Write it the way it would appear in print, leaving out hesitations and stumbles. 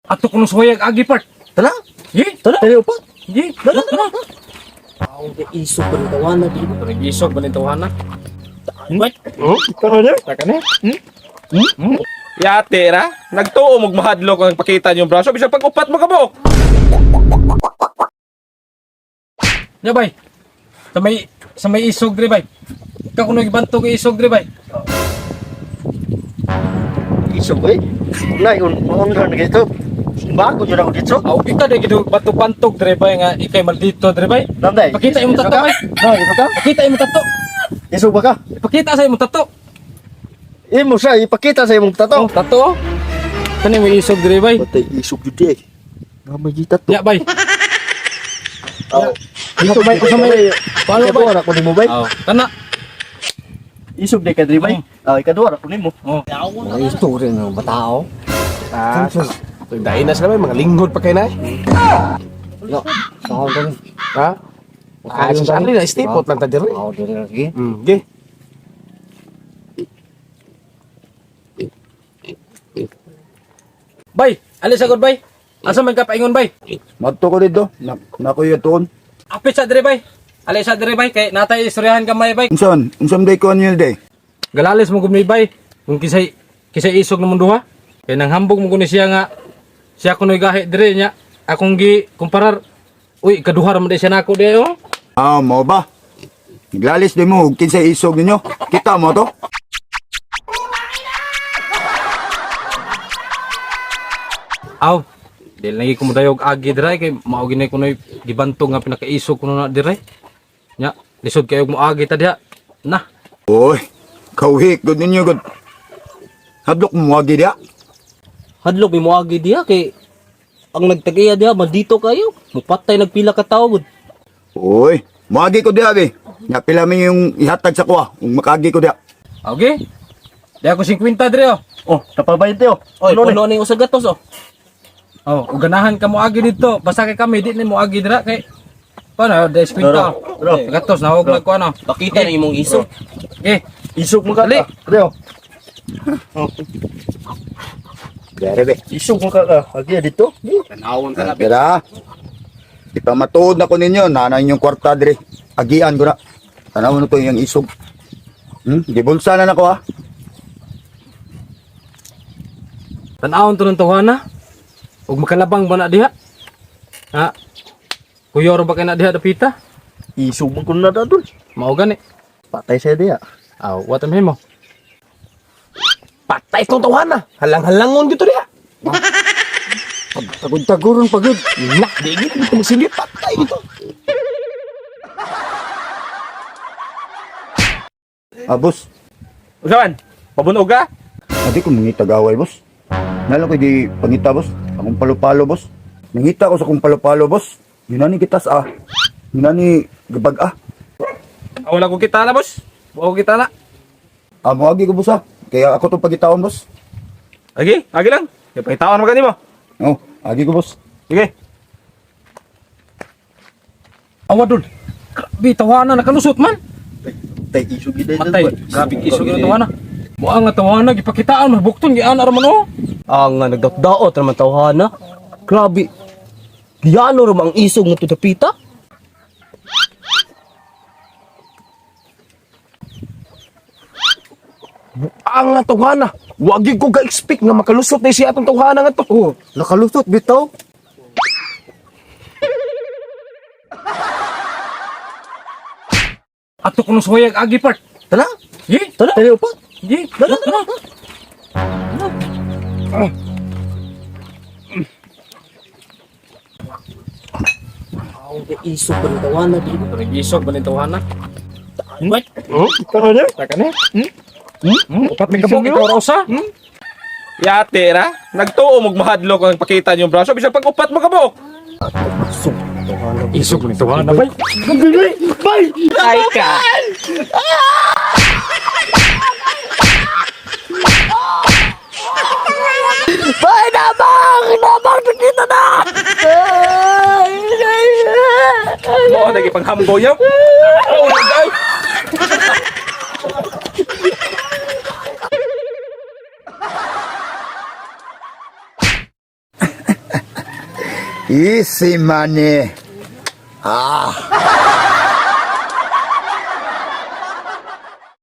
Ato kuno suwayag agi part. Tala. Ye, Tala. Tala pa. ye. Tara, tara. Aw, kay isog ba ni tawana di ba? Isog ba ni tawana? What? Tara na. Taka ni. Yate ra, nagtuo mo mahadlok kung nagpakita niyong braso bisag pag upat mo kabok. Nya bay. Sa may isog dre bay. Ikaw kuno gibantog isog dre bay. Isog eh. Nay, un un na dito. Bago jud ako dito. Aw kita de gidu bantog-bantog dre bay nga ikay maldito dre bay. Nanday. Pakita imong tato bay. Na, isog ka? Pakita imong tato. Isog ba ka? Ipakita sa imong tato. Imo siya ipakita sa imong Oh, tato. tato. oh. Kani may isog dre bay. Patay isog jud eh. Nga may tato. Nya bay. Oh. Isog bay usa may paano bay? Ikaduha ra ko nimo bay. Aw, kana. Isog di ka diri bay. Ah, ikaduha ra ko nimo. Oh. Mga istorya ng batao. Ah, dain na sila may mga linghod pa kay na. Yo, saan ka ni? Ha? Ah, sa Charlie na istipot lang ta diri. Aw, diri lagi. Ge. Bay, alis agad bay. Asa man ka paingon bay? Madto ko dito. Na nakoy tuon. Apit sa dire bay. Alis sa dire bay kay natay istoryahan gamay bay. Unsan? Unsan day ko niyo day? Galalis mo gumni bay. Kung kisay kisay isog namong duha. Kay nang hambog mo guni siya nga siya kunoy gahi dire nya. Akong gi kumparar. Uy, kaduha ra man di siya nako di oh. Ah, mo ba? Naglalis di mo og kinsay isog ninyo. Kita mo to? Aw. Dili lagi ko modayog agi dire kay mao gini kunoy gibantog nga pinakaisog kuno na dire. Nya, lisod kayo mo agi ta diha. Nah, Oy, kawhik gud ninyo gud. Hadlok mo agi diha. Hadlok mi moagi diha kay ang nagtag-iya diha maldito kayo. Mupatay nagpila ka tawo gud. Oy, moagi ko diha be. Nya pila mi yung ihatag sa kuha ug makaagi ko diha. okay. Di ako 50 dire oh. Oh, napabay oh. Oy, Ano ni? puno ni usa gatos oh. Oh, ug ganahan ka mo agi dito. Basta kay kami di ni mo agi dira kay paano di 50. Doro, doro. Gatos na og nagkuan oh. Pakita na imong isog. Okay. Isog mo ka. Dali. Dali oh. Dere be. Isog mo ka ka. Agi dito. Tanawon ta na. Dira. Ipamatuod na ko ninyo, nana inyong kwarta dire. Agian ko na. Tanaw na to yung isog. Gibulsa na nako ha. Tan-awon to ng tawana. Ug makalabang ba na diha? Ha? Kuyor ba kay na diha dapita? Isog mo kun na dadul. Mao gani. Patay siya diha. Aw, what am himo? Patay tong tawhana. Halang-halangon gito diha. Tagod-taguron pagod. Nah, di gid dito magsilbi patay gito. Ah, boss. Unsa man? Pabunog ka? Adi ko mangita gaway, boss. Nalo ko di pangita, boss. Akong palo-palo, boss. Nangita ko sa akong palo-palo, boss. Yun na ni kitas, ah. Yun na ni gabag, ah. Ah, wala ko kita na, boss. Wala ko kita na. Ah, moagi ko, boss, ah. Kaya ako itong pagitaon, boss. Agi, agi lang. Kaya pangitawan mo kanimo. Oh, agi ko, boss. Sige. Awa dul. Grabe tawana nakalusot man. Tay isog gid Matay. Grabe isog ng tawana. Buang nga tawana gipakitaan man bukton giana ra man oh. Ang nga nagdaot naman tawhana. Grabe. Giyano ra man ang isog nga dapita. Ang nga tawhana. Wagi ko ga-expect nga makalusot na siya atong tawhana nga to. Oh, nakalusot bitaw. Ato kuno suwayag agi part. Tala. Ye, Tala. Tala pa. ye. Tara, tara. Aw, kay isog ba ni tawana di ba? Isog ba ni tawana? What? Tara na. Taka ni. Upat may kabuk ikaw ra usa. Yate ra, nagtuo mo mahadlok kung nagpakita niyong braso bisag pag upat mo kabok. Isog tawhana. Isog ni tawana bay. Ay ka. Bay, nabang! Nabang! Nakita na! Mo nagi panghambo niya. Oh, ay. Easy money. Ah.